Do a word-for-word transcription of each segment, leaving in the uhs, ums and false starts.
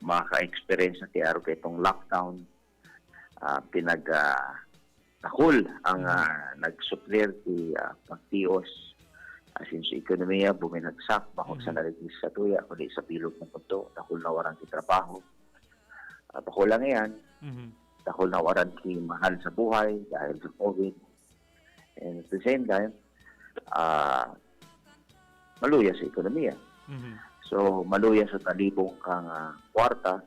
maka-experience na ti Aro kaitong lockdown, ah, pinag, ah, dakul ang, Mhm. ah, nagsuplir ti, ah, pagtios. Asin sa ekonomiya, buminagsak, bako sa Mhm. nagigis sa tuya, kundi sa bilog na mundo, dakul na waran ti trabaho. Ah, bako lang iyan, Mhm. dakul na waran ti mahal sa buhay dahil sa COVID. And at the same time, ah, maluya sa ekonomiya. Mhm. So, maluya sa talibong kang, ah, kwarta,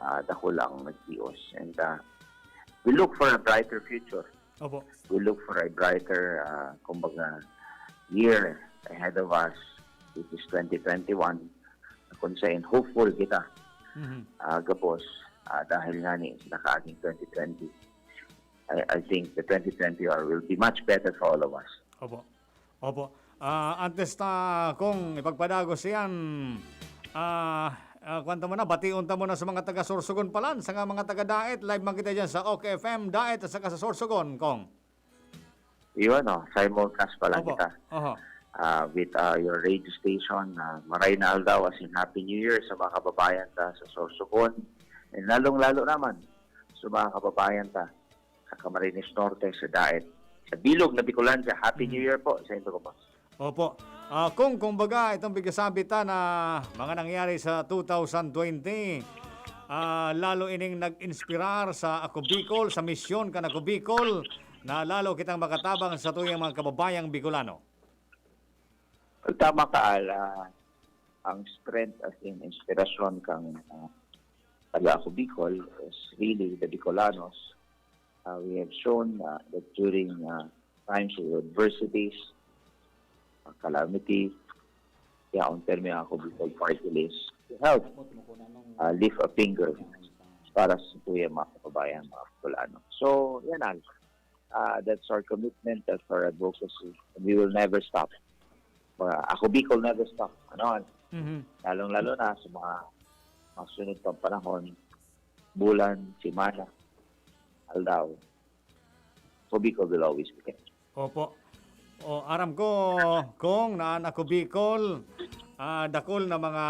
ah, dakul ang nagtios. And, ah, we look for a brighter future. Opo. We look for a brighter, ah, kumbaga, year ahead of us, which is twenty twenty-one, kung saan hopeful kita, Mhm. ah, gabos, ah, dahil nga ni nakaaging twenty twenty. I, I think the twenty twenty-one will be much better for all of us. Opo. Opo. Ah, antes ta, Kong, ipagpadagos iyan, ah, ah, kuwan ta muna, bation ta muna sa mga taga Sorsogon palan, sa mga taga Daet, live man kita diyan sa OK F M Daet at saka sa Sorsogon, Kong. Iyon, oh, simulcast pa lang Opo. kita. Oho. Ah, with, ah, your radio station, ah, maray na aldaw, as in Happy New Year sa mga kababayan ta sa Sorsogon. And lalong-lalo naman sa mga kababayan ta sa Camarines Norte, sa Daet, sa Bilog na Bicolandia. Happy New Mhm. Year po sa inyo, boss. Opo. Ah, kung, kumbaga, itong pigkasabi ta na mga nangyari sa two thousand twenty, ah, lalo ining nag-inspirar sa Ako Bicol, sa misyon kan Ako Bicol, na lalo kitang makatabang sa tuyang mga kababayang Bicolano. Tama ka, Al. Ah, ang strength as in inspirasyon kang, ah, taga Ako Bicol is really the Bicolanos. Ah, we have shown, ah, that during, ah, times of adversities, ah, calamity, yaon permi ang Ako Bicol Party List to help, ah, lift a finger para sa tuyang mga kababayan, mga Bicolano. So, yan, Al. Ah, that's our commitment, that's our advocacy. And we will never stop. Mga, Ako Bicol never stop. Ano, Al? Mhm. Lalong-lalo na sa mga, mga sunod pang panahon, bulan, semana, aldaw. Ako Bicol will always be there. Opo. O, aram ko, Kong, na an Ako Bicol, ah, dakul na mga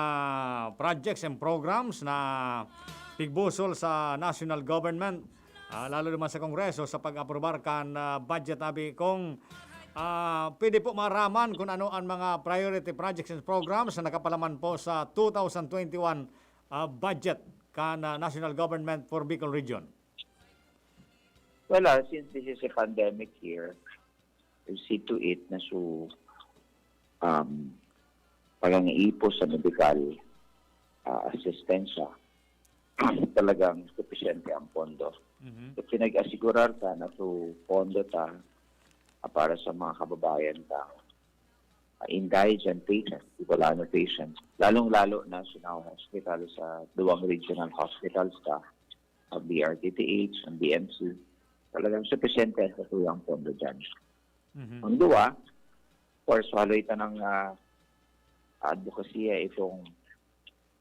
projects and programs na pigbusol sa national government, ah, lalo naman sa Kongreso sa pag-aprobar kan, ah, budget, abi, Kong, ah, pwede po maaraman kung ano ang mga priority projects and programs na nakapalaman po sa two thousand twenty-one, ah, budget kan, ah, national government for Bicol Region? Well, ah, since this is a pandemic year, we see to it na so, um, pagangaipo sa medikal, ah, asistensya, talagang supisyente ang pondo. Mhm. So, pinag-asigurar ta na so pondo ta, ah, para sa mga kababayan ta, ah, indigent patients, Bicolano patients, lalong-lalo na sa mga hospital, sa duwang regional hospitals ta, ang B R T T H, ang B M C, talagang supisyente ang satuyang pondo dyan. Mhm. Ang duwa, of course, waloy ta ng, ah, advokasya itong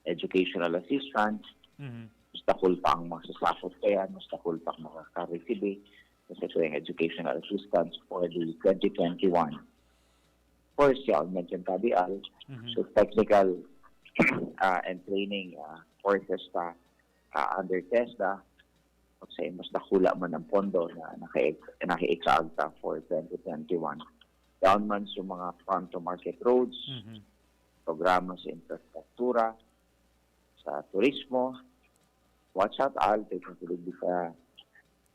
educational assistance. Mhm. Mas dakul pa ang masasakop kaya, mas dakul pa ang makakaresibi sa satuyang educational assistance for the twenty twenty-one. Of course, siya ang mention ka, Al. Mhm. So, technical, ah, and training, ah, courses ta, ah, under TESDA, o sa mas dakula man ang pondo na naka-, nakaikaag ta for twenty twenty-one. Down man sa mga farm to market roads, Mhm. programa sa infrastruktura, sa turismo. Watch out, Al, kay kung tulog di ka,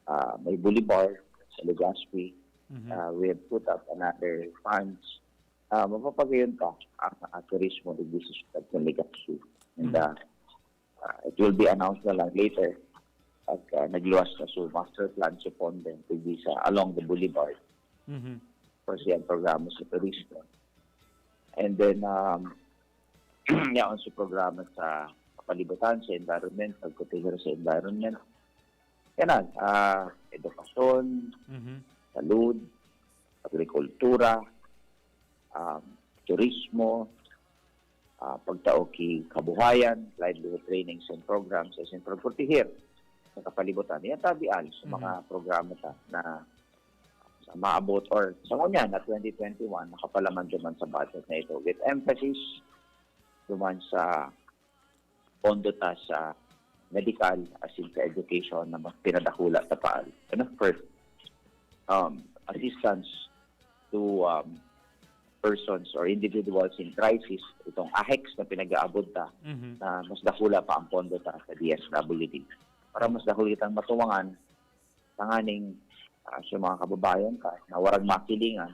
ah, may boulevard sa Legazpi, Mhm. ah, we have put up another funds. Ah, mapapagayon pa ang, ah, turismo digdi sa siyudad ng Legazpi. And, Mhm. ah, ah, it will be announced na lang later pag, ah, nagluwas na sa master plan sa Ponden, digdi sa, along the boulevard. Mhm. For siya ang programa sa turismo. And then, um, yaon sa programa sa kapalibutan, sa environment, pagproteher sa environment. Yan ang, ah, edukasyon, Mhm. salud, agrikultura, um, turismo, ah, pagtao ki kabuhayan, livelihood trainings and programs, as in pagproteher sa kapalibutan. Yan tabi, Al, sa mga Mhm. programa ta na sa maabot or sa ngunyan na twenty twenty-one, nakapalaman duman sa budget na ito. With emphasis duman sa pondo ta sa medical, asin sa education na mas pinadakula ta pa. And of course, um, assistance to, um, persons or individuals in crisis, itong AHEX na pinag-aabot ta, Mhm. na mas dakula pa ang pondo ta sa D S W D. Para mas dakul kitang matuwangan tanganing, ah, sa mga kababayan ta na warang makilingan,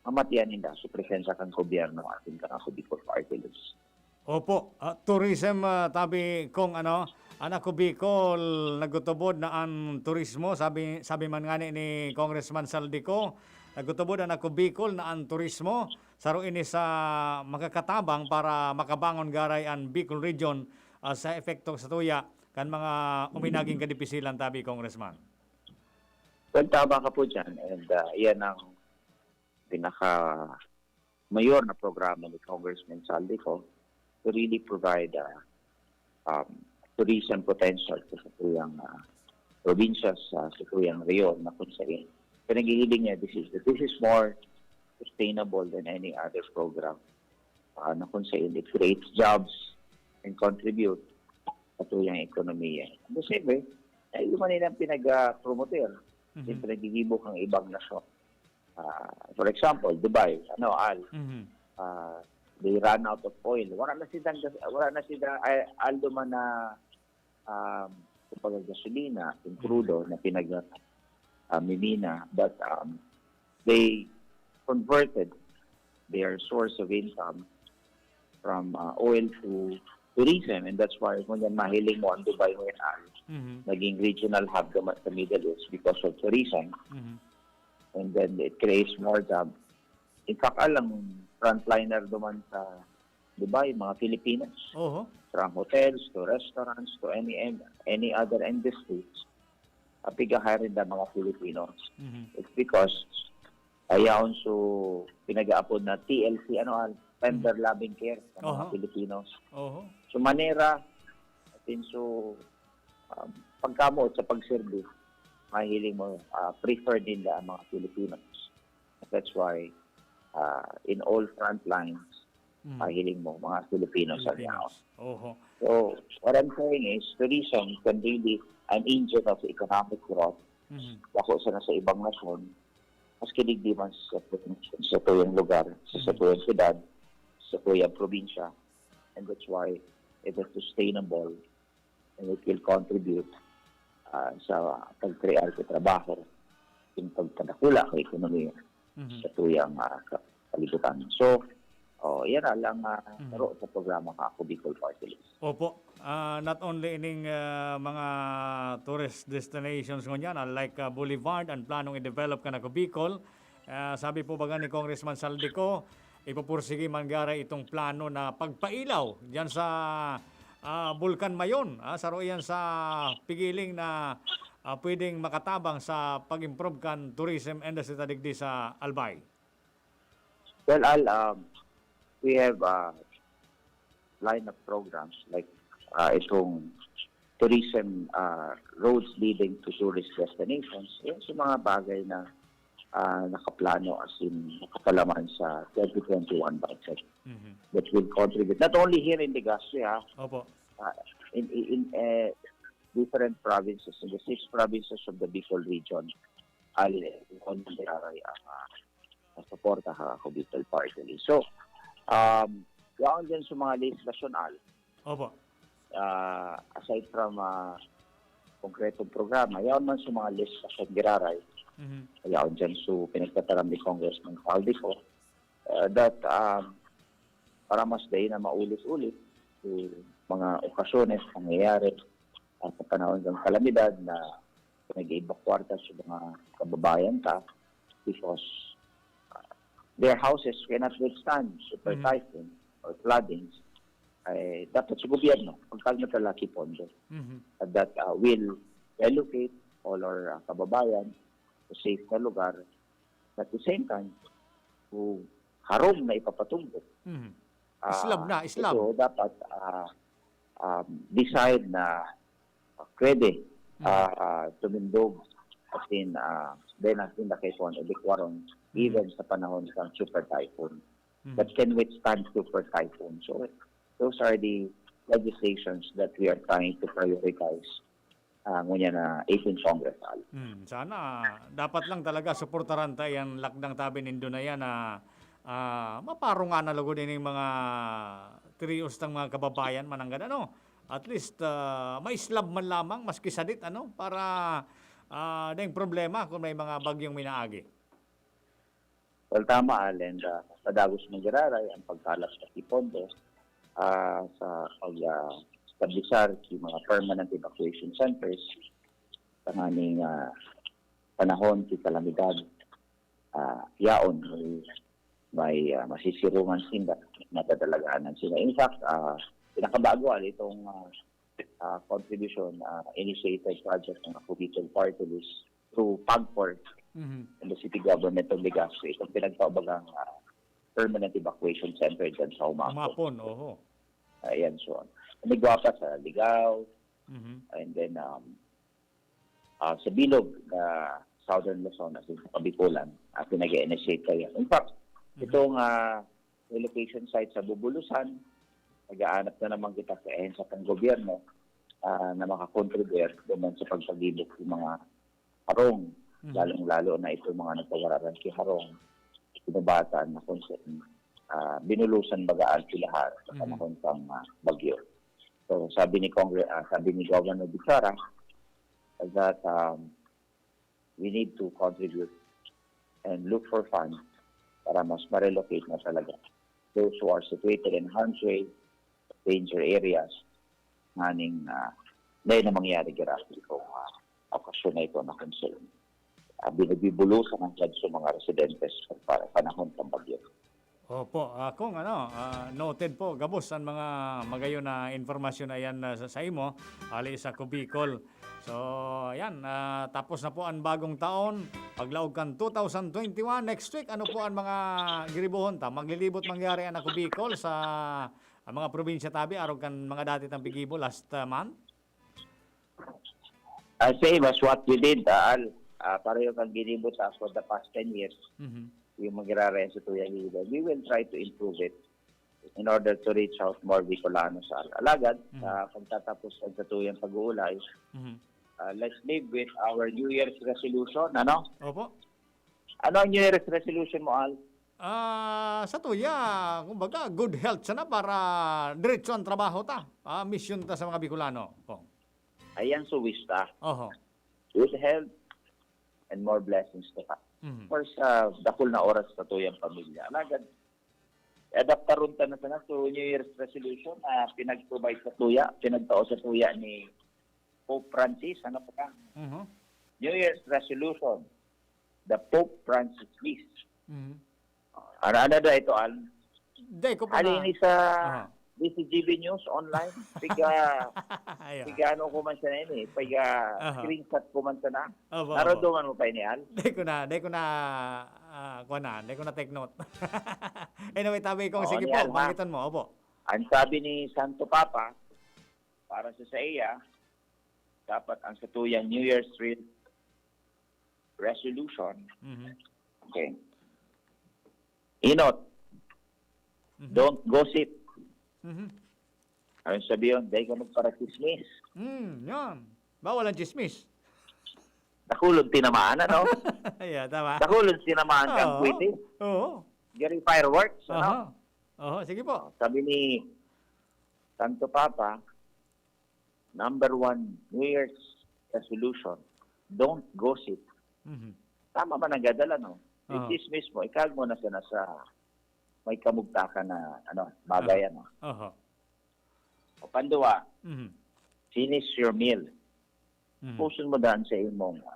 mamatian ninda sa presensya kan gobyerno asin kan Ako Bicol Party List. Opo, ah, tourism, ah, tabi kong ano, an Ako Bicol nagtutubod na an turismo, sabi, sabi man ngani ni Congressman Zaldy Co, nagtutubod an Ako Bicol na an turismo, saro ini sa makakatabang para makabangon garay an Bicol Region, ah, sa epekto sa tuya kan mga uminaging kadipisilan tabi, Congressman. Well, tama ka po dyan. And, ah, yan ang pinaka mayor na programa ni Congressman Zaldy Co to really provide, ah, um, tourism potential sa satuyang, ah, probinsya, sa satuyang rehiyon na kung saan pinaghihiling niya, this is, this is more sustainable than any other program, ah, na kung saan it creates jobs and contribute sa tuyang ekonomiya. At the same way, ay, yun man ang pinag-promoter, Mhm. yung pinaggigibo kang ibang nasyon. Ah, for example, Dubai, ano, Al, Mhm. ah, they run out of oil. Wala na sila, wala na sila, ay, aldo man na, um, kumbaga, gasolina, yung Mhm. krudo na pinag, ah, mimina. But, um, they converted their source of income from, ah, oil to tourism. And that's why, kung yan, mahiling mo ang Dubai ngayon, Al, Mhm. naging regional hub naman sa Middle East because of tourism. Mhm. And then it creates more job. In fact, alang frontliner duman sa Dubai, mga Filipinos. Oho. From hotels to restaurants to any, any, any other industries, ah, piga-hire ninda mga Filipinos. Mhm. It's because ayaon so pinag-aapod na T L C, ano, ah, tender Mhm. loving care sa mga Oho. Filipinos. Oho. So, manera, atin so, um, pagkamot sa pagserbi, mahiling mo, ah, preferred ninda ang mga Filipinos. That's why, ah, in all front lines, Mm. mahiling mo, mga Filipinos ang yaon. Filipinos. Oho. So, what I'm saying is, tourism can really an engine of economic growth. Mhm. Bako sana sa ibang nasyon, maski digdi man sa, sa tuyang lugar, sa, sa Mhm. tuyang syudad, sa tuyang probinsya. And that's why it is sustainable and it will contribute, ah, sa pagkrear sa trabaho, yung pagpadakula sa ekonomiya Mhm. sa tuyang, ah, ka-, kalibutan. So, oh, yan na lang, ah, Mhm. saro sa programa ka Ako Bicol Party List. Opo. Ah, not only ining, ah, mga tourist destinations ngunyan, ah, like, ah, Boulevard, ang planong i-develop kan Ako Bicol. Ah, sabi po baga ni Congressman Zaldy Co, ipupursige man garay itong plano na pagpailaw diyan sa, ah, Bulkan Mayon, ah, saro iyan sa pigiling na, ah, pwedeng makatabang sa pag-improve kan tourism industry ta digdi sa Albay. Well, Al, um, we have a line of programs like, uh, itong tourism, uh, roads leading to tourist destinations. Yan sa mga bagay na, uh, nakaplano as in nakapalaman sa twenty twenty-one budget Mhm. that will contribite not only here in Legazpi, ha, Opo. uh, in, in, in, uh, different provinces, in the six provinces of the Bicol region, al, on ang, uh, suporta ha Ako Bicol Party List. So, um, yaon din sa mga legislasyon, Al, Opo. Ah, aside from, ah, konkretong programa, yaon man sa mga legislasyon giraray, Mhm. yaon dyan sa pinagtataram ni Congressman Zaldy Co, ah, that, um, para mas dai na maulit-ulit yung mga okasyones, pangyayari, ah, sa panahon ng kalamidad na nag-evacuar ta sa mga kababayan ta because, ah, their houses cannot withstand super Mhm. typhoon or floodings, ay dapat sa gobyerno, pagkalma ta laki pondo Mhm. that, ah, will relocate all our, ah, kababayan sa safe na lugar. At the same time, kung harong na ipapatugbo, Mhm. ah, Islab na, islab. ito dapat, ah, um, decide na pwede, Mhm. ah, tumindog as in, ah, then as in the case one, evacuaron, Mhm. even sa panahon ng super typhoon Mhm. that can withstand super typhoon. So, those are the, legislations that we are trying to prioritize, ah, ngunyan na eighteen Congress, Al. Hmm, sana dapat lang talaga suportaran ta yan lakdang tabi nindo na yan na ah, maparungan na lugod ining mga trios tang mga kababayan mananggad ano. At least ah, maislab man lamang maski sadit ano para ah, daing problema kung may mga bagyong minaagi. Well, tama, Al, and ah, padagos manggiraray ang pagkalap sa pondo ah, sa pag ah, establisar ki mga permanent evacuation centers tanganing ah, panahon ki kalamidad ah, yaon may, may ah, masisiruman sinda, madadalaganan sila. In fact, ah, pinakabago, Al, itong ah, ah, contribution ah, initiated project ng Ako Bicol Party List through PAGCOR Mhm. and the city government of Legazpi, itong pinagpaubagang ah, permanent evacuation center dyan sa Humapon. Humapon, oho. Ayan, so, may gawa pa sa Ligao, Mhm. and then um, ah, sa bilog na Southern Luzon, as in sa Kabikulan, at pinag-initiate kayo. In fact, Mhm. itong ah, relocation site sa Bubulusan, nag-aanap na naman kita sa ahensya ng gobyerno ah, na makakontribute naman sa pagpagibok ng mga harong, Mhm. lalong-lalo na itong mga nagpawararan ki harong, kinubatan na kung saan ah, binulusan baga ang silahan sa Mhm. panahon pang ah, bagyo. So sabi ni Congress, ah, sabi ni Governor Bichara that um, we need to contribute and look for funds para mas ma-relocate na talaga those who are situated in harm's way, danger areas, nganing uh, dahil na mangyari grabe itong uh, okasyon na ito na kung saan uh, binibibulusan ang sa mga residentes para panahon ng bagyo. Opo, ah, kung ano, ah, noted po, gabos ang mga magayon na informasyon na yan ah, sa, sa imo, ali sa Kubicol. So, ayan, ah, tapos na po ang bagong taon. Paglaog kan two thousand twenty-one, next week, ano po ang mga giribohon ta? Maglilibot mangyari ang Ako Bicol sa ang mga probinsya tabi, arog kan mga dati tang pigibo last ah, month? Uh, same as what we did, uh, Al. Uh, pareho kang ginibot uh, for the past ten years. Mhm. Yung magraraya sa Tuya Hilda, we will try to improve it in order to reach out more Bicolanos. Al. Alagad, Mhm. uh, pagtatapos ang sa tuyang pag-uulay, Mhm. uh, let's live with our New Year's resolution, ano? Opo. Ano ang New Year's resolution mo, Al? Ah, sa tuya, kumbaga, good health sana para diretso ang trabaho ta. Ah, mission ta sa mga Bicolano. Kong. Ayan, so wish ta. Oho. Good health and more blessings to ka. Mhm. Of course, uh, dakul na oras sa tuyang pamilya. Alagad, adaptaron ta na sana to New Year's resolution na pinag-provide sa tuya, pinagtao sa tuya ni Pope Francis, ano pa ka? Mhm. New Year's resolution, the Pope Francis list. Mhm. Ano, ano daw ito, Al? Di ko pa Ano na. ini sa Aha. D C G B News online? Piga, Ayan. piga ano ko man siya na ini? Piga Aha. Screenshot ko man siya na. Opo, opo. Naramdaman mo pa ini, Al? Di ko na, di ko na, ah, kuha na, di ko na take note. Anyway, tabi ko, Oo, sige ni po, Alma. Mangiton mo, opo. Ang sabi ni Santo Papa, para sa saiya, dapat ang satuyang New Year's re- resolution, Mhm. okay, inot, Mhm. don't gossip. Mhm. Ano sabi yun? Dahil ka magparachismis. Hmm, yan. Bawal ang chismis. Nakulong tinamaan, ano? Yeah, tama. Nakulong tinamaan kang Oo. kwiti. Oo. Gary fireworks, ano? Aha. Oho, sige po. Sabi ni Santo Papa, number one New Year's resolution, don't gossip. Mhm. Tama man ang gadala, no? Aha. Chismis mo, ikag mo na sana sa may kamugtakan na ano, bagay, ano. Oho. O panduwa, Mhm. finish your meal. Mhm. Puson mo daan sa imong ah,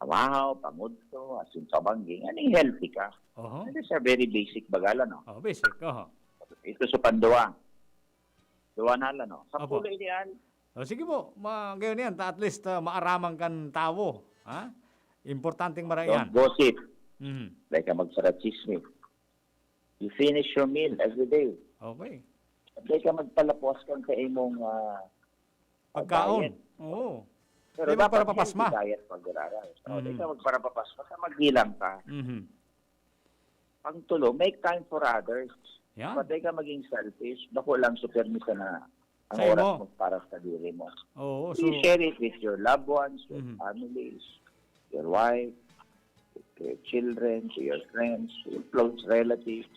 awahaw, pangudto, asin pabangging. Ano yung healthy ka? Oho. That is a very basic bagala, no? Oh, basic. Oho. Ito sa panduwa. Duwa na lang, no? Sa Opo. Pulo ini, Al. Oh, sige po. Ma gayon yan. Ta- At least ah, maaraman kan tawo. Ha? Importanteng marayan. Don't gossip. Mhm. Dahil ka magsarachismis. You finish your meal every day. Okay. Dahil ka magpalapos kang sa imong ah, Pagkaon. diet. Oo. Pero Di dapat magparapapasma. healthy diet pag-aaral. So, Mhm. Di ka magparapapasma. Sa magbilang ka. Mhm. Pangtulo, make time for others. Yan. Patay ka maging selfish, bako lang sa permi ka na ang Sa imo. oras mo para sa diri mo. Oo, so, You share it with your loved ones, your Mhm. families, your wife, to your children, to your friends, to your close relatives.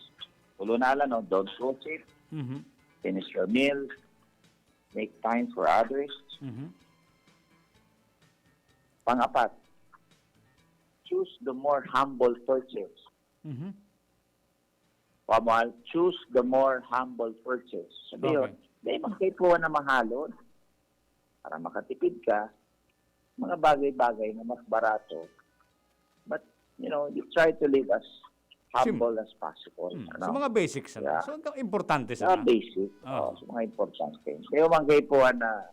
Ulo na lang, no? Don't gossip, mhm. Finish your meal, make time for others. Mhm. Pang-apat, choose the more humble purchase. Mhm. Pamuhal, choose the more humble purchase. Sabi Okay. yun, dahil magkaipuhan na mahalon. Para makatipid ka, mga bagay-bagay na mas barato. But, you know, you try to live as humble as possible. Hmm. Ano? Sa mga basics, ano? Yeah. So, ang importante Sa sana. basic, Ah. oh, sa mga importante. Kaya man kaipuhan na,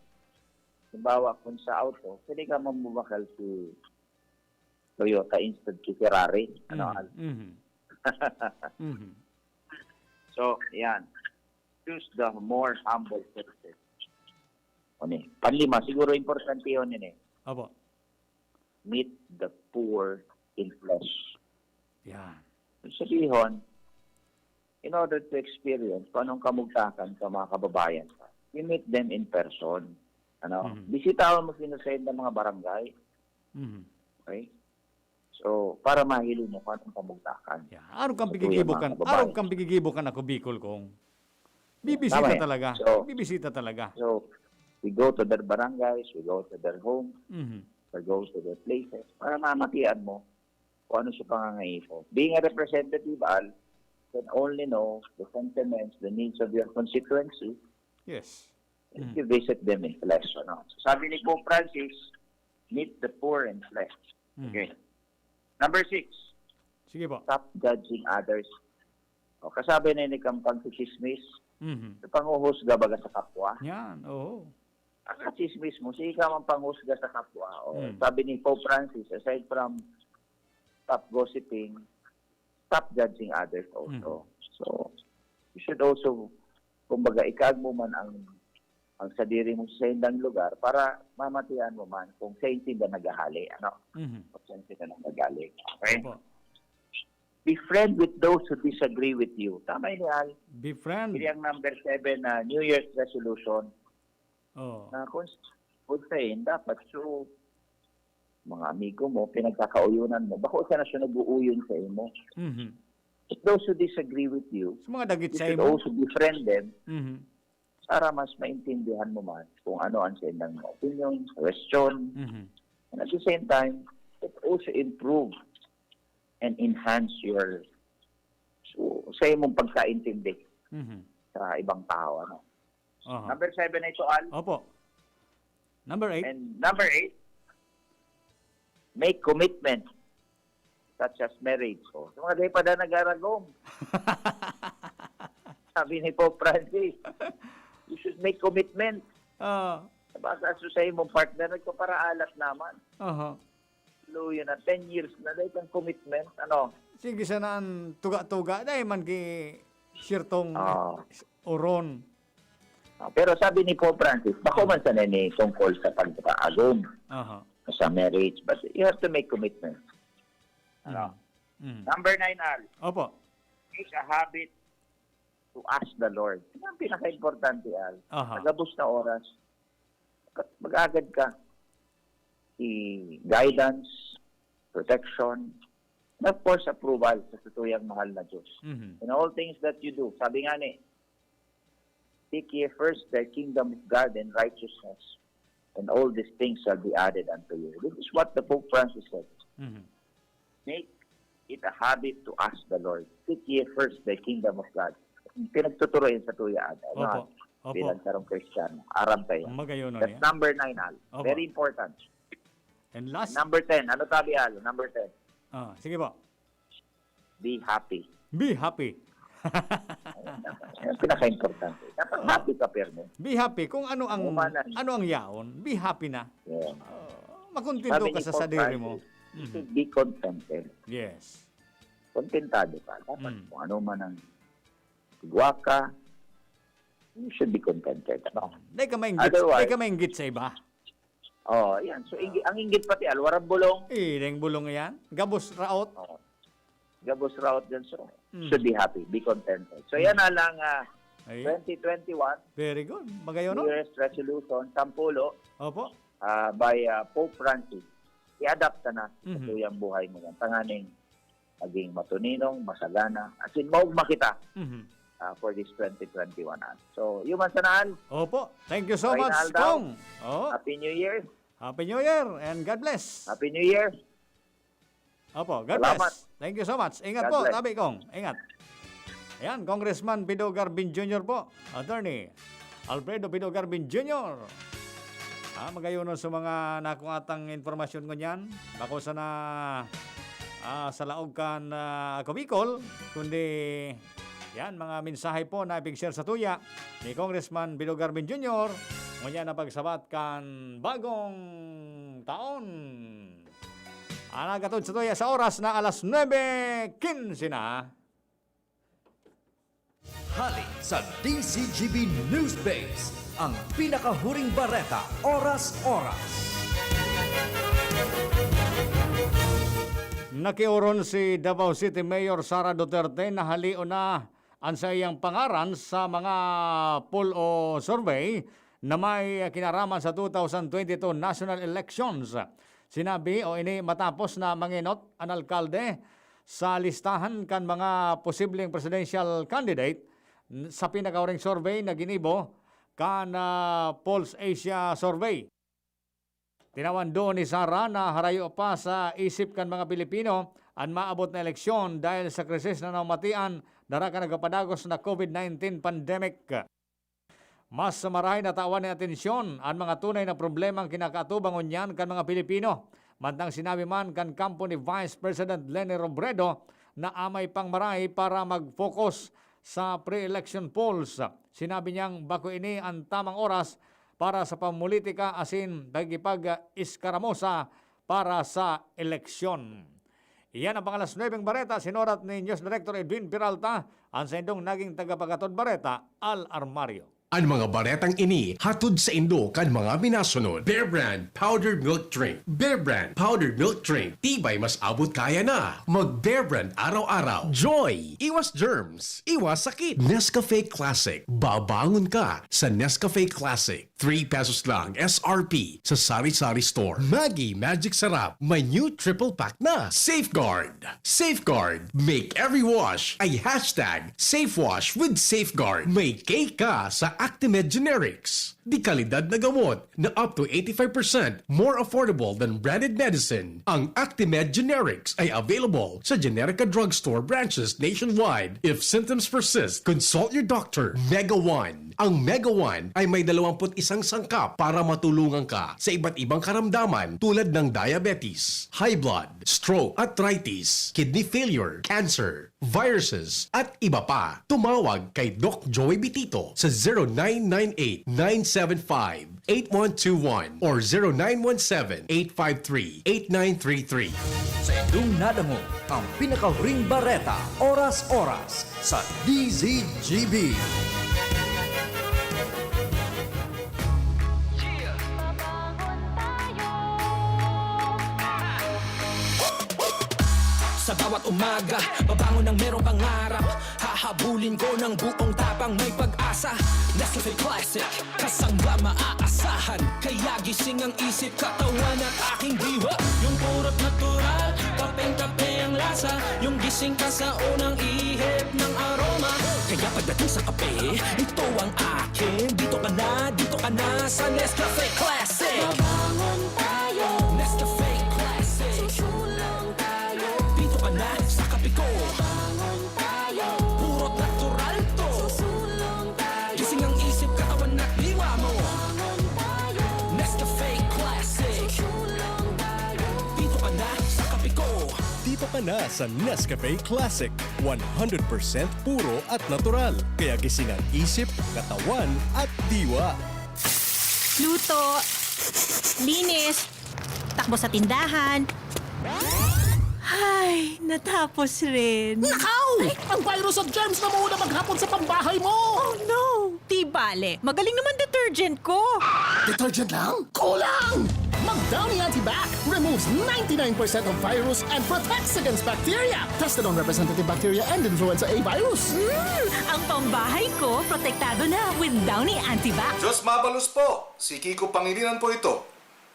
halimbawa, kung sa auto, pwede ka mamubakal si Toyota instead si Ferrari. Ano, Mhm. Al? Mhm. Mhm. So, yan. Choose the more humble purchase. Ano eh? Panlima, siguro importante yun yun eh. Opo. Meet the poor in flesh. Yan. Sabihin, in order to experience kung anong kamugtakan sa mga kababayan ka, you meet them in person. Ano? Mhm. Bisitahan mo sila sa mga barangay. Mhm. Okay? So, para mahiling mo kung anong kamugtakan. Yeah. Araw kang Sa pigigibo tuyang kan, mga kababayan. Araw kang pigigibo kan ako, Bicol, kung bibisita Tama yan. talaga. So, Bibisita talaga. So, we go to their barangays, we go to their homes, Mhm. we go to their places, para mamatian mo kung ano sa pangangaipo. Being a representative, Al, can only know the sentiments, the needs of your constituency Yes. if Mhm. you visit them in flesh. Ano? So, sabi ni Pope Francis, meet the poor in flesh. Mhm. Okay. Number six, Sige po. stop judging others. O, kasabi na ni kang pagchichismis, Mhm. panguhusga baga sa kapwa. Yan, oo. Ang chismis mo, sige ka man panghusga sa kapwa. O, Hmm. Sabi ni Pope Francis, aside from stop gossiping, stop judging others also. Hmm. So, you should also, kumbaga, ikaag mo man ang ang sadiri mo sa saindang lugar para mamatian mo man kung saan sila naghahali, ano? Mhm. Kung saan sila naghahali. Okay? Opo. Be friend with those who disagree with you. Tama yun, Al. Be friend. Hindi ang number seven na New Year's resolution. Oh. Na kung, kung saan, dapat so, mga amigo mo, pinagkakauyonan mo, bako siya na siya nag-uuyon sa imo. Mhm. But those who disagree with you, Sa mga dagit you sa should imo. also befriend them Mhm. para mas maintindihan mo man kung ano ang saindang mga opinion, question. Mhm. And at the same time, it also improve and enhance your, so, sa imong pagkaintindi Mhm. sa ibang tao. Ano? Aha. Number seven na ito, Al. Opo. Number eight. And number eight, make commitment such as marriage. O, sa mga di pa na nag-aragom. Sabi ni Pope Francis, you should make commitment. Ah, Baka sa sa imong partner, nagpaparaalat naman. aha. Luyo na, ten years na, dahil kang commitment. Ano? Sige sana ang tuga-tuga. Dahil man ki sirtong Ah. oron. Ah, Pero sabi ni Pope Francis, bako man sana ni tungkol sa pagkaagom, Aha. sa marriage, but you have to make commitment. Ano? Mhm. Number nine, Al, Opo. make a habit to ask the Lord. Yan ang pinaka-importante, Al. Aha. Sa gabos na oras, mag-agad ka. I guidance, protection, and of course, approval sa tutuyang mahal na Diyos. Mhm. In all things that you do, sabi nga ni, "Seek ye first the kingdom of God and righteousness, and all these things shall be added unto you." This is what the Pope Francis said. Mhm. Make it a habit to ask the Lord. "Seek ye first the kingdom of God." Pinagtuturo yun sa tuyaan. Ano? Opo. Opo. Bilang sarong Kristiyano. Aram kayo. Magayon na That's yan. Number nine, Al. Opo. Very important. And last, Number ten. Ano sabi, Al? Number ten. Ah, sige po. Be happy. Be happy. Yan ang pinaka-importante. Dapat happy ka, pirmi. Be happy kung ano ang Umanan. Ano ang yaon. Be happy na. Yeah. Makontento Sabi ka ni sa Pope sadiri mo. Francis, you should be contented. Yes. Kontentado ka. Dapat Mm. kung ano man ang igwa ka, you should be contented. Ano? Dahil ka mainggit, Otherwise- dahil ka mainggit sa iba. Oh, yan. So, inggi- ang inggit pati, Al, warang bulong. Eh, dahil bulong yan. Gabos raot. Oh. gabos raot dyan. So, Mm. should be happy, be contented. So, Mm. yan na lang, ah, Ay. twenty twenty-one, Very good. Magayon, no? New Year's resolution, sampulo, Opo. ah, by, ah, Pope Francis. I-adapt ka na sa Mhm. tuyang buhay mo yan. Tanganing maging matuninong, masagana, as in, maugma kita, Mhm. ah, for this twenty twenty-one, ah. So, yun man sana, Al. Opo. Thank you so Kain much, Al daw. Kong. Oo. Happy New Year. Happy New Year and God bless. Happy New Year. Opo, God Salamat. bless. Thank you so much. Ingat God po, bless. tabi kong. Ingat. Ayan, Congressman Pido Garbin Junior po. Attorney Alfredo Pido Garbin Junior. Ah, magayon sa mga nakuhatang impormasyon ngunyan. Bako sana, ah, sa laog kan, ah, Ako Bicol, kundi yan, mga mensahe po na ipig-share sa tuya ni Congressman Pido Garbin Junior. Ngunyan na pagsabat kan bagong taon. Ang nagatod sa tuya sa oras na alas nuebe quince na. Hali sa D Z G B Newsbase, ang pinakahuring bareta, oras-oras. Nakioron si Davao City Mayor Sara Duterte na halion na an saiyang pangaran sa mga poll o survey na may kinaraman sa two thousand twenty-two national elections. Sinabi o ini matapos na mangenot an alkalde sa listahan kan mga posibleng presidential candidate n-, sa pinakahuring survey na ginibo kan, ah, Pulse Asia Survey. Tinawan doon ni Sara na harayo pa sa isip kan mga Pilipino an maabot na eleksyon dahil sa krisis na namatian dara kan nagpapadagos na COVID nineteen pandemic. Mas marahay na tawan nin atensyon an mga tunay na problemang kinakaatubang ngunyan kan mga Pilipino. Mantang sinabi man kan kampo ni Vice President Leni Robredo na amay pang marahay para mag-focus sa pre-election polls. Sinabi niyang bako ini an tamang oras para sa pamolitika asin pakikipag-eskaramusa para sa eleksyon. Iyan ang pang-alas nuebeng bareta, sinurat ni News Director Edwin Peralta, ang saindong naging tagapagatod bareta, Al Armario. An mga baretang ini hatod saindo kan mga minasunod: Bear Brand Powdered Milk Drink. Bear Brand Powdered Milk Drink, tibay mas abot kaya na. Mag Bear Brand araw-araw. Joy! Iwas germs, iwas sakit. Nescafe Classic. Babangon ka sa Nescafe Classic. Three pesos lang S R P sa sari-sari store. Maggi Magic Sarap, may new triple pack na. Safeguard. Safeguard. Make every wash a hashtag safe wash with Safeguard. May cake ka sa Actimed Generics. De-kalidad na gamot na up to eighty-five percent more affordable than branded medicine. Ang Actimed Generics ay available sa Generica Drugstore branches nationwide. If symptoms persist, consult your doctor. Mega One. Ang Mega One ay may dalawampu't isang sangkap para matulungan ka sa iba't ibang karamdaman tulad ng diabetes, high blood, stroke, arthritis, kidney failure, cancer, viruses, at iba pa. Tumawag kay Doc Joey Bitito sa zero nine nine eight, nine seven five, eight one two one or zero nine one seven, eight five three, eight nine three three. Sa indong nadangog, ang pinakahuring bareta, oras-oras, sa D Z G B. Babangon tayo. Sa bawat umaga, babangon ng merong pangarap. Hahabulin ko ng buong tapang, may pag-asa. Nescafe Classic, kasangga maaasahan. Kaya gising ang isip, katawan at aking diwa. Yung purot natural, kapeng-kape ang lasa. Yung gising ka sa unang ihip ng aroma. Kaya pagdating sa kape, ito ang akin. Dito ka na, dito ka na sa Nescafe Classic. Babangon tayo. Nescafe Classic. Susulong tayo. Dito ka na sa kape ko. Babangon tayo. Puro natural to. Susulong tayo. Gising ang isip, katawan at diwa mo. Babangon tayo. Nescafe Classic. Susulong tayo. Dito ka na sa kape ko. Dito ka na sa Nescafe Classic. One hundred percent puro at natural. Kaya gising ang isip, katawan at diwa. Luto, linis, takbo sa tindahan. Ay, natapos rin. Nakaw! Ay! Ang virus at germs na muna maghapon sa pambahay mo! Oh no! Di bale, magaling naman detergent ko. Detergent lang? Kulang! Mag Downy Antibac removes ninety-nine percent of virus and protects against bacteria. Tested on representative bacteria and influenza A virus. Mm, ang pambahay ko, protektado na with Downy Antibac. Diyos mabalos po! Si Kiko Pangilinan po ito.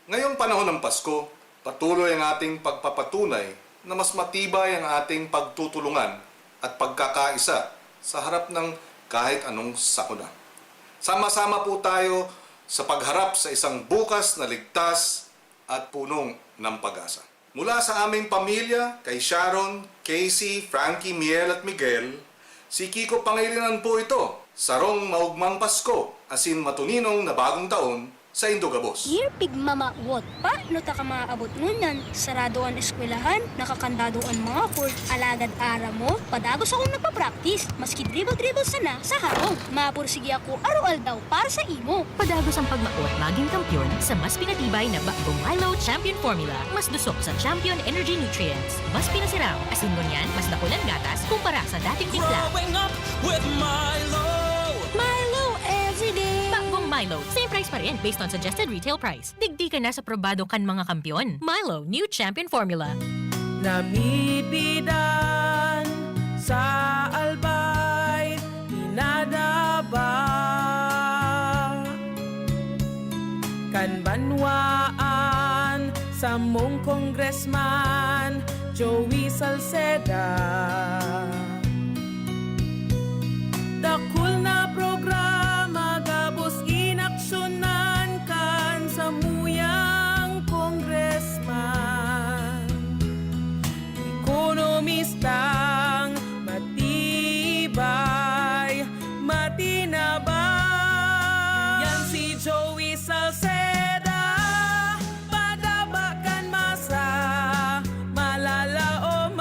Ngayong panahon ng Pasko, patuloy ang ating pagpapatunay na mas matibay ang ating pagtutulungan at pagkakaisa sa harap ng kahit anong sakuna. Sama-sama po tayo sa pagharap sa isang bukas na ligtas at punong ng pag-asa. Mula sa aming pamilya, kay Sharon, Casey, Frankie, Miel at Miguel, si Kiko Pangilinan po ito. Sarong maugmang Pasko, asin matuninong na bagong taon sa Indogabos. Dear Pigmama, what pa? No ta ka maabot ngunyan, sarado an eskwelahan, nakakandado an mga court, alagad aram mo, padagos akong nagpa-practice, maski dribble-dribble sana sa harong. Mapursige ako aroaldaw para sa imo. Padagos ang pagmaot magin kampeon sa mas pinatibay na Bakbong Milo Champion Formula. Mas dusok sa Champion Energy Nutrients. Mas pinasiram, asin ngunyan, mas dakul an gatas kumpara sa dating timpla. Growing up with Milo! Milo everyday! Bakbong Milo, same price pa rin based on suggested retail price. Digdi ka na sa probado kan mga kampeon. Milo, new champion formula. Namibidan sa Albay, pinadaba kan banwaan, samong congressman, Joey Salceda. Dakul na programa gabos inaksyonan kan samuyang congressman. Ekonomistang matibay, matinabang. Yan si Joey Salceda, padaba kan masa, malalaoman.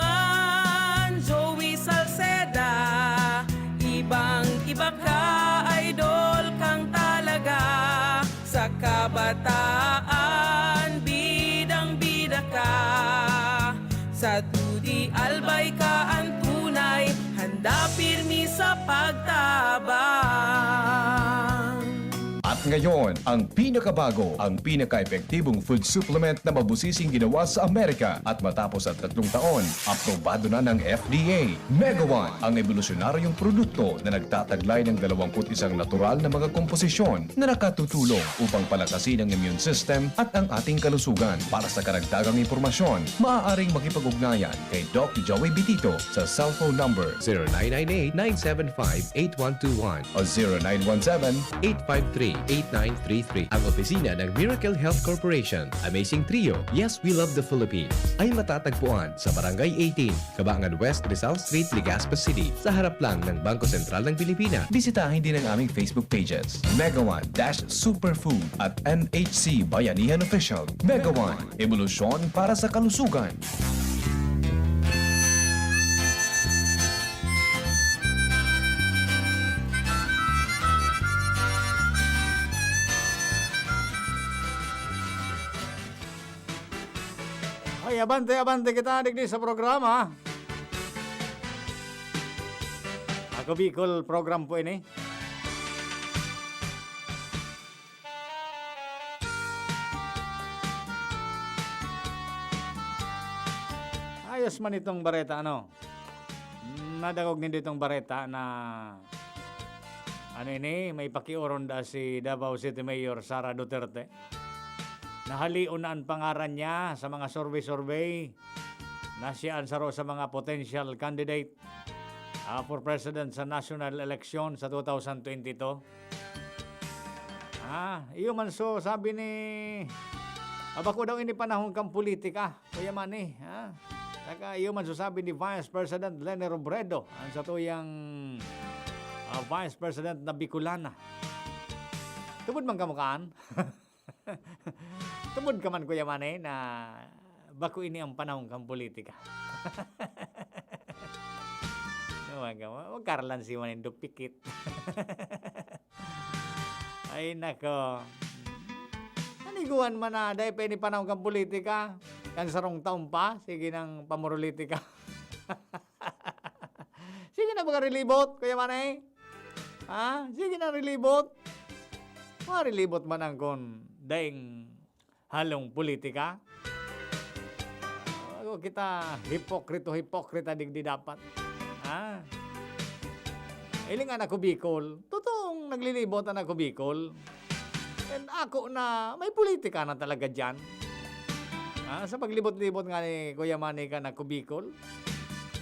Joey Salceda, ibang-iba ka, idol kang talaga. Sa kabataan, bidang-bida ka. Sa dudi, albay ka an tunay, handa pirmi sa pagtabang. At ngayon, ang pinakabago, ang pinaka-epektibong food supplement na mabusising ginawa sa Amerika. At matapos ang tatlong taon, aprobado na ng F D A. Mega One, ang ebolusyonaryong produkto na nagtataglay ng dalawampu't isang natural na mga komposisyon na nakatutulong upang palakasin ang immune system at ang ating kalusugan. Para sa karagdagang impormasyon, maaaring makipag-ugnayan kay Doc Joey Bitito sa cellphone number zero nine nine eight, nine seven five, eight one two one o zero nine one seven, eight five three, eight nine three three. Ang opisina ng Miracle Health Corporation, Amazing Trio, Yes, We Love the Philippines, ay matatagpuan sa Barangay eighteen, Kabangan West, Rizal Street, Legazpi City, sa harap lang ng Bangko Sentral ng Pilipinas. Bisitahin din ang aming Facebook pages, Mega One dash Superfood at M H C Bayanihan Official. Mega One, ebolusyon para sa kalusugan. Ay, abante, abante kita digdi sa programa. Ako Bicol program po ini. Ayos man itong bareta, ano? Nadangog nindo itong bareta na, ano ini, may pakiuron da si Davao City Mayor Sara Duterte. Nahalion na an pangaran niya sa mga survey-survey na siya an saro sa mga potential candidate, ah, for president sa national election sa two thousand twenty-two. Ah, iyo man so sabi ni, ah, bako daw ini panahon kan politika, Kuya Manny, ha? Saka iyo man so sabi ni Vice President Leni Robredo, an satuyang, ah, Vice President na Bicolana. Tubod man kamo kaan? Tubod ka man, Kuya Manny, na bako ini ang panahon kan politika. Naman ka, magkaralan si Manindok Pikit. Ay, nako. Naniguan man na, dahil pa ini panahon kan politika. Kan sarong taon pa, sige nang pamorolitika. Sige na, mga rilibot, Kuya Manny. Ha? Sige na, rilibot. Mga rilibot man ang kun daing halong politika. Bago kita hipokrito-hipokrita digdi dapat. Ha? Hiling an ako Bicol. Totoong naglilibot an ako Bicol. And ako na may politika na talaga diyan. Ha? Sa paglibot-libot nga ni Kuya Manny kan ako Bicol,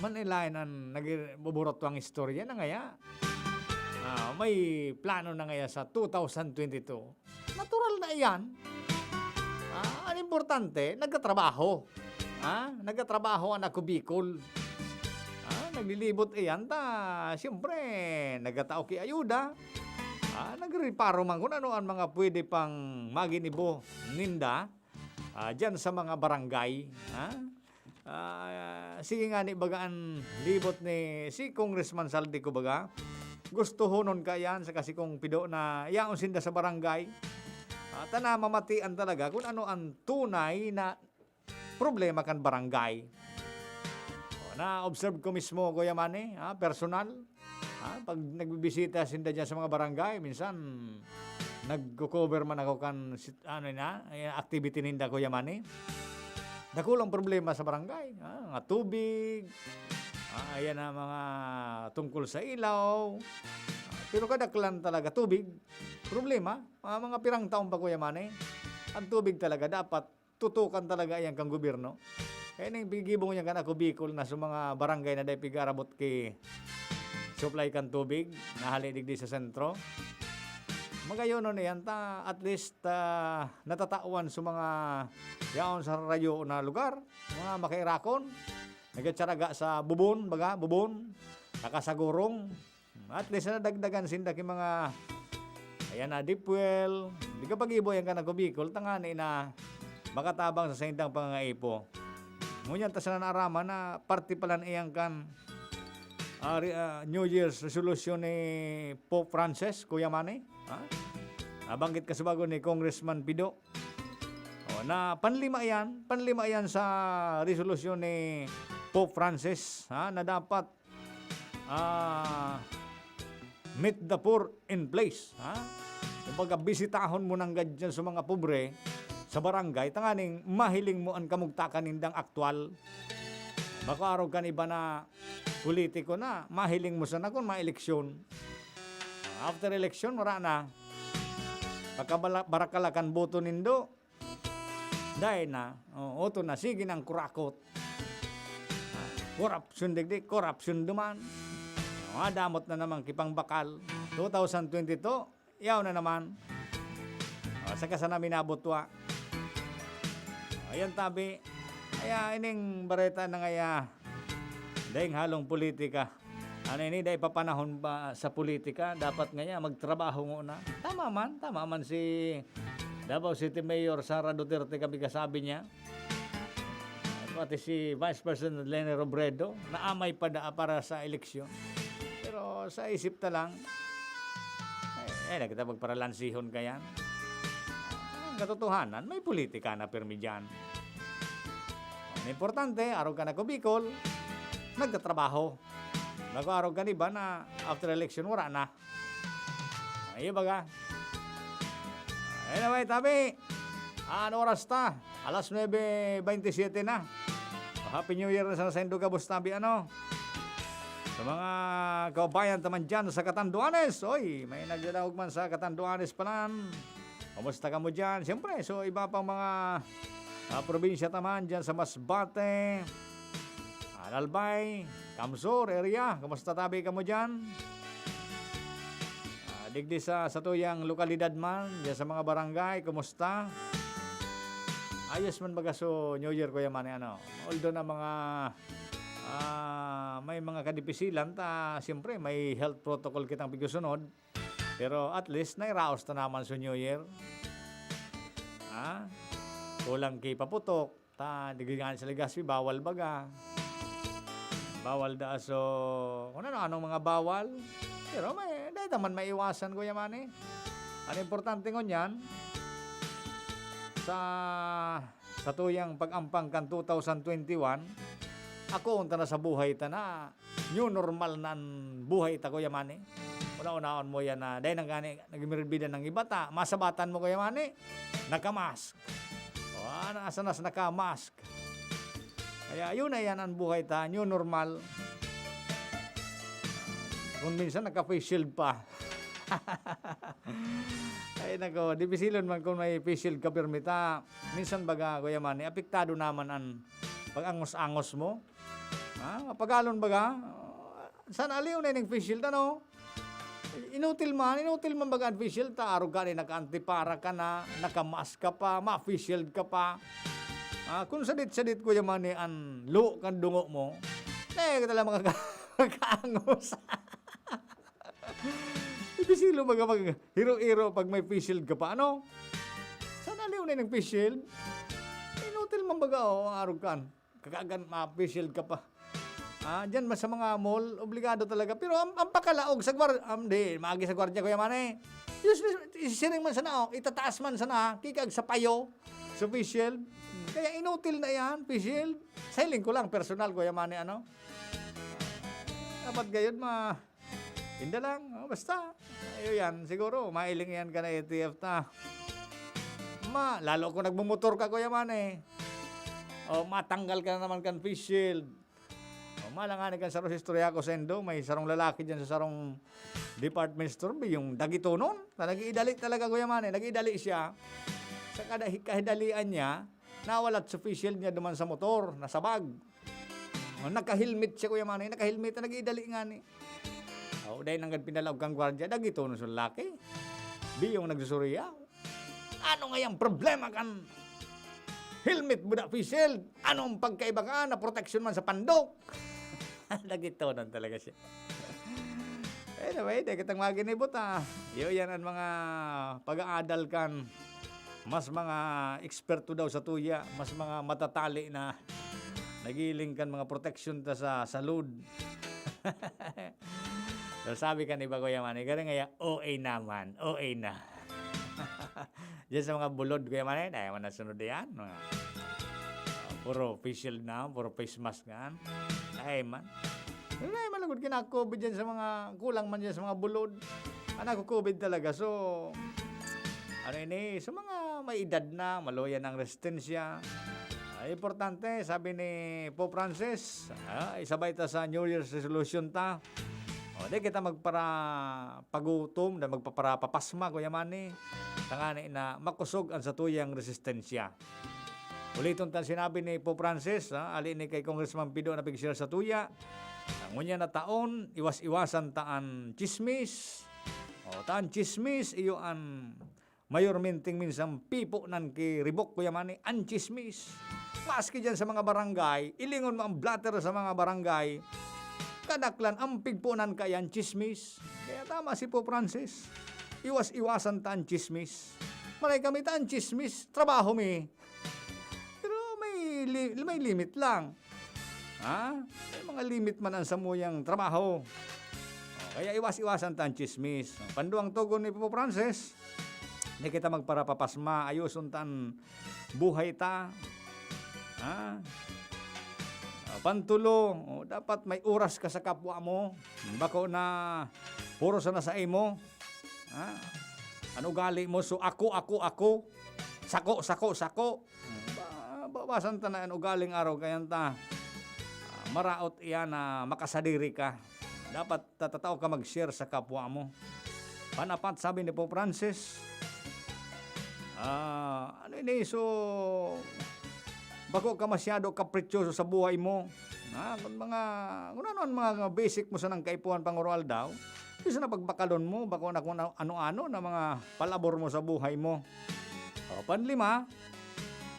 man ilayan an nagbuburot ang istorya na ngaya. Ah, may plano na ngaya sa two thousand twenty-two. Natural na iyan. Ah, ang importante, nagtatrabaho. Ah, nagtatrabaho an ako Bicol. Ah, naglilibot iyan ta, siyempre, nagtatao ki ayuda. Ah, nagrereparo man kun ano an mga pwede pang maginibo ninda, ah, diyan sa mga barangay. Ah, ah, sige nga ni baga an libot ni si Congressman Zaldy ko baga. Gusto honon ka yan sa kasi kung pido na yaon sinda sa barangay. Ah, tana mamatian talaga kung ano ang tunay na problema kan barangay. O, na-observe ko mismo, Kuya Manny, ha, personal. Ha, pag nagbibisita sinda diyan sa mga barangay, minsan nagko-cover man ako kan sit-, ano na, eh, activity ninda, Kuya Manny. Dakulang problema sa barangay, ha, nga tubig, ah, ayan na mga tungkol sa ilaw. Ah, pero kadaklan talaga tubig. Problema, mga, mga pirang taon pa, Kuya Manny, ang tubig talaga dapat tutukan talaga iyan kan gobyerno. Kaya ning gigibo niya kan ako Bicol na sa mga barangay na dai pigarabot ki supply kan tubig na hali digdi sa sentro. Magayonon na yan ta, at least, ah, natatawan sa mga yaon sa rayo na lugar, mga makairakon, nagtsaraga sa bubon, baga, bubon, nakasagurong. At least, nadagdagan sinda ki mga, ayan na, deep well. Di ka pag-ibo yan kan ako Bicol, tangani na makatabang sa saindang pangangaipo. Ngunyan ta sana naaraman na parte pala na iyan kan, ah, re-, ah, New Year's resolution ni Pope Francis, Kuya Manny. Ha? Nabanggit ka sa bago ni Congressman Pido. O, na panlima yan, panlima yan sa resolusyon ni Pope Francis, ha, na dapat, ah, meet the poor in place, ha? Kumbaga, bisitahon mo nanggad dyan sa mga pobre, sa barangay, tanganing mahiling mo ang kamugtakan nindang aktual. Bako arog kan iba na politiko na, mahiling mo sana kung maeleksyon. After election, wala na. Pagkabala-, barakalakan boto nindo, dai na. O, oto na, sige nang kurakot. Ah, korupsyon digdi, korupsyon duman. Mga damot na naman kipangbakal. Two thousand twenty-two, yaw na naman. O, saka sana minabutwa. Ayan, tabi. Kaya ining bareta na ngaya, daing halong politika. Ano ini, dai pa panahon ba sa politika? Dapat ngaya magtrabaho ngona. Tama man, tama man si Davao City Mayor Sara Duterte, kami kasabi niya. Pati si Vice President Leni Robredo, naamay pa daa para sa eleksyon. Pero sa isip ta lang, eh, eh, na kita magparalansihon kayan. Ang katotohanan, may politika na pirmi dyan. Ang importante, arog kan ako Bicol, nagtatrabaho. Nag-aarog kan iba na after election, wala na. Ay, baga. Anyway, tabi. Ano oras ta? Alas nuebe bentisiete na. Happy New Year na sa saindo gabos, tabi, ano? Sa mga kababayan ta man dyan sa Catanduanes, oy, may nagdadaog man sa Catanduanes palan. Kumusta kamo dyan? Siyempre, so iba pang mga, ah, probinsya ta man dyan sa Masbate, Albay, Kamsur area, kumusta tabi kamo dyan? Ah, digdi sa satuyang lokalidad man, dyan sa mga barangay, kumusta? Ayos man baga so New Year, Kuya Manny, ano? Although na mga, ah, may mga kadipisilan, ta, siyempre, may health protocol kitang pigusunod. Pero at least, nairaos ta naman so New Year. Ha? Kulang ki paputok. Ta, di gani sa Legazpi, bawal baga. Bawal da so, kung ano-anong mga bawal. Pero may, dahil naman maiwasan, Kuya Manny. Ang importante ngunyan, sa, sa tuyang pag-ampang kan two thousand twenty-one, ako unta na sa buhay ta na, new normal na an buhay ta, Kuya Manny. Una-unaon mo yan na, dahil nang gani, nagmirbida ng iba ta, masabatan mo, Kuya Manny, nakamask. Ana, asanas naka-mask. Kaya yun na yan ang buhay ta, new normal. Kung minsan naka-face shield pa. Ay nako, dipisilon man kung may face shield ka pirmi ta. Minsan baga, Kuya Manny, apektado naman ang pag-angos-angos mo. Ah, pagalon baga, sana aliw na ning face shield, ano? Inutil man, inutil man baga an face shield ta, arog ka ni naka-antipara ka na, naka-mask ka pa, ma-face shield ka pa. Ah, kung sadit-sadit, Kuya Manny, an luho kan dungo mo, eh, ka talaga makaka-, makakaangos. Dipisilo baga maghiro-hiro pag may face shield ka pa, ano? Sana aliw na ning face shield. Inutil man baga, oh, arog kan. Kakagan, ma-face shield ka pa. Ah, diyan man sa mga mall, obligado talaga. Pero ang, ang pakalaog sa gwar-, um, di, maagi sa gwardiya, Kuya Manny. Usually, isiring man sana, oh, itataas man sana, kikag sa payo, sa face shield. Kaya inutil na yan, face shield. Sa hiling ko lang, personal, Kuya Manny, ano? Dapat gayon, ma-, tinda lang, oh, basta. Ayo yan, siguro, mailing yan ka na A T F ta. Ma, lalo kung nagmumotor ka, Kuya Manny. O, matanggal ka na naman kan face shield. O, malangani kan sarong istorya ko sa Indo, may sarong lalaki dyan sa sarong department store, yung dagitonon, na nag-iidali talaga, Kuya Manny, nag-iidali siya. Sa kada hi-, kahidalian niya, nawalat sa face shield niya duman sa motor, nasabag. O, naka-helmet siya, Kuya Manny, naka-helmet na nag-iidali ngani. O, dahil nanggad pinalaog kang gwardiya, dagitonon sa lalaki. Biyong nagsusuriyaw. Ano ngayang problema kan helmet mo da face shield? Anong pagkaiba ka na proteksyon man sa pandok? Dagitonon talaga siya. Anyway, di kitang maginibot, ah. Iyo yan ang mga pag-aadal kan mas mga eksperto daw sa tuya, mas mga matatali na nagiling kan mga proteksyon ta sa salud. So, sabi kan iba, Kuya Manny, "Galing ngaya, O A naman, O A na." Diyan sa mga bulod, Kuya Manny, dahil man nasunod yan, mga, ah, puro face shield na, puro face mask na. Ay man. Pero ay man lagod kinaka-COVID dyan sa mga, kulang man dyan sa mga bulod. Ang nagko-COVID talaga. So, ano ini, sa mga may edad na, maluya ng resistensya. Ay, importante, sabi ni Pope Francis, ah, isabay ta sa New Year's resolution ta. O, di kita magparapagutom na magpaparapapasma, Kuya Manny. Tangani na makusog ang satuyang resistensya. Uliton ta sinabi ni Pope Francis, ha, ali ni kay Congressman Pido na pig-share sa tuya. Ngunyan na taon, iwas-iwasan ta an chismis. O, ta an chismis, iyo an mayormenteng minsan pipo nan kiribok, Kuya Manny, an chismis. Maski dyan sa mga barangay, ilingon mo ang blotter sa mga barangay, kadaklan ang pigponan kaya an chismis. Kaya tama si Pope Francis. Iwas-iwasan ta an chismis. Maray kami ta an chismis, trabaho mi. Pero may li-, may limit lang. Ha? May mga limit man ang samuyang trabaho. O, kaya iwas-iwasan ta an chismis. Panduang tugon ni Pope Francis, di kita magparapapasma, ayoson ta an buhay ta. Ha? O, pantulo, o, dapat may oras ka sa kapwa mo. Bako na puro sana sa imo. Ha? An ugali mo, so ako, ako, ako. Sako, sako, sako. Ba-, bawasan ta na an ugaling araw kayan ta. Ah, maraot iyan na makasadiri ka. Dapat tatatao ka mag-share sa kapwa mo. Panapat, sabi ni Pope Francis, ah, ano ini, so, bako ka masyado kapritsoso sa buhay mo. Ah, kung mga, kung ano ang mga basic mo sa nang kaipuhan panguro-aldaw, di sana pagbakalon mo, bako na kung ano-ano na mga palabor mo sa buhay mo. O, panlima,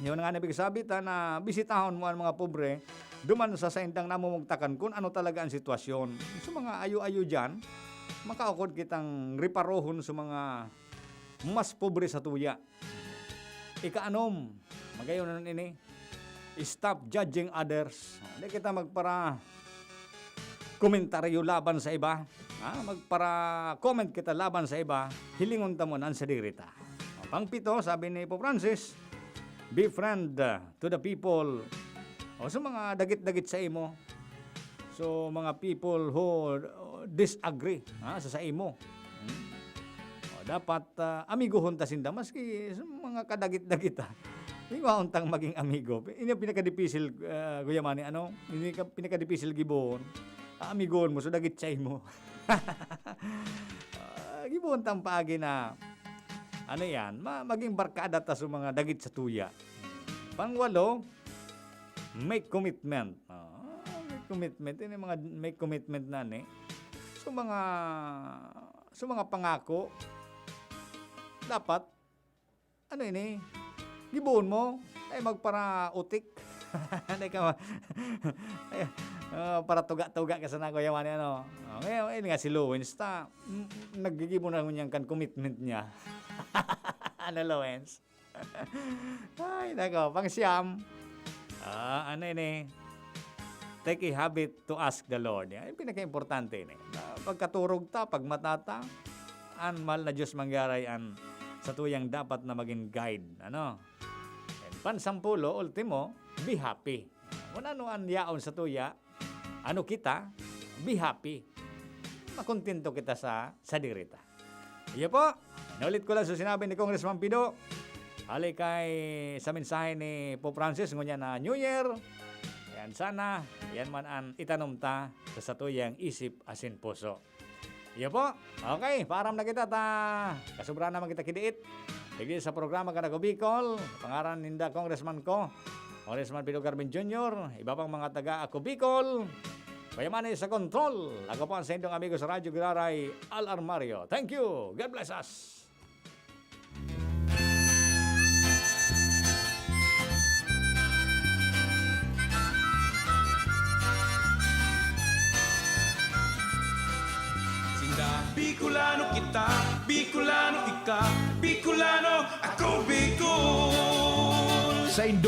yun nga na ibig sabi ta na bisitahon mo ang mga pobre, duman sa saindang namumugtakan kun ano talaga ang sitwasyon. Sa mga ayo-ayo diyan, makaukod kitang reparohon sa mga mas pobre sa tuya. Ikaanom, magayon na ini, stop judging others. Di kita magpara komentaryo laban sa iba. Ha? Magpara comment kita laban sa iba. Hilingon ta mo nan sadiri ta. Pangpito, sabi ni Pope Francis, "Be friend, uh, to the people." O sa mga dagit-dagit sa imo. So, mga people who, uh, disagree, ha, sa, sa imo. Hmm? O, dapat, ah, amiguhon ta sinda, maski sa mga kadagit-dagit, ah. Hingwaon tang maging amigo. Ini ang pinakadipisil, ah, Kuya Manny, ano? Ini ka, pinakadipisil gibohon. Aamigohon mo, so dagit siya mo. Ah, gibohon tang paagi na, ano yan, ma-, maging barkada ta sa mga dagit sa tuya. Pangwalo, make commitment. Ah, make commitment. Ini mga make commitment na ni. So mga, so mga pangako, dapat ano ini? Gibohon mo? Ay, magpara-utik. Ano ka ma-, ay, ah, para tuga-tuga ka sana, Kuya Manny, ano? Oh, ngayon, ayun nga, si Lowens, ta, mm, naggigibo na ngunyan kan commitment niya. Ano, Lowens? Ay, nako, pang-siyam. Ah, ano ini? Take a habit to ask the Lord. Yan, yung pinaka-importante ini. Ah, pagkaturog ta, pagmata ta, an mahal na Diyos manggaray an satuyang dapat na magin guide. Ano? And pansampulo, ultimo, be happy. Kung ano an yaon satuya, ano kita, be happy. Makontento kita sa sadiri ta. Iyo po, inulit ko lang sa sinabi ni Congressman Pido. Hali kay sa mensahe ni Pope Francis, ngunyan na New Year. Yan sana, yan man an itanom ta sa satuyang isip asin puso. Iyo po. Okay, paaram na kita ta. Kasubra naman kita kidiit. Digdi sa programa kan Ako Bicol, pangaran ninda Congressman ko, Congressman Pido Carmen Junior, iba pang mga taga Ako Bicol, Kuya Manny sa kontrol. Ako po ang sa indong amigo sa Radyo Giraray, Al Armario. Thank you. God bless us. Sinda, Bicolano kita, Bicolano ika, Bicolano ako, Bicol. Sa Indo